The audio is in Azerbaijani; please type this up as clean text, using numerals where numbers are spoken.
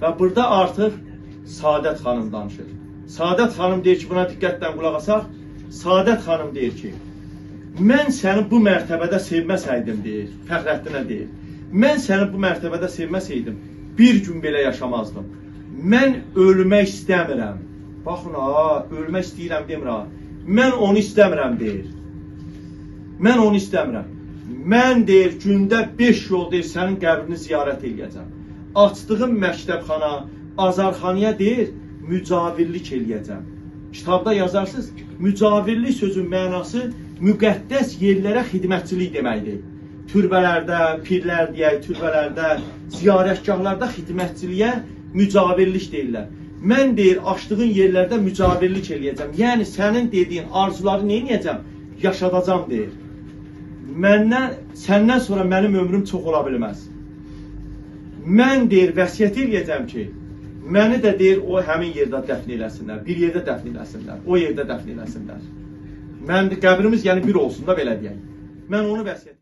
Və burada artıq Saadət xanım danışır. Saadət xanım deyir ki, buna diqqətlə qulaq asaq. Saadət xanım deyir ki, mən səni bu mərtəbədə sevməsəydim, deyir, Fəxrəddinə deyir. Mən səni bu mərtəbədə sevməsəydim, bir gün belə yaşamazdım. Mən ölmək istəmirəm. Baxın ha, ölmək istəyirəm demir ha. Mən onu istəmirəm deyir. Mən onu istəmirəm. Mən deyir, gündə 5 yol deyir, sənin qəbrini ziyarət eləyəcəm. Açdığım məktəbxana, azarxanaya deyir, mücavirlik eləyəcəm. Kitabda yazarsınız, mücavirlik sözün mənası müqəddəs yerlərə xidmətçilik deməkdir. Türbələrdə, pirlər deyək, türbələrdə, ziyarətgahlarda xidmətçiliyə mücavirlik deyirlər. Mən deyir, açdığın yerlərdə mücavirlik eləyəcəm. Yəni sənin dediyin arzuları nə edəcəm? Yaşadacam deyir. Məndən, səndən sonra mənim ömrüm çox ola bilməz. Mən deyir, vəsiyyət eləyəcəm ki, məni də deyir, o həmin yerdə dəfn eləsinlər, bir yerdə dəfn eləsinlər, o yerdə dəfn eləsinlər. Mən qəbrimiz yəni bir olsun da belə deyək. Mən onu vəsiyyət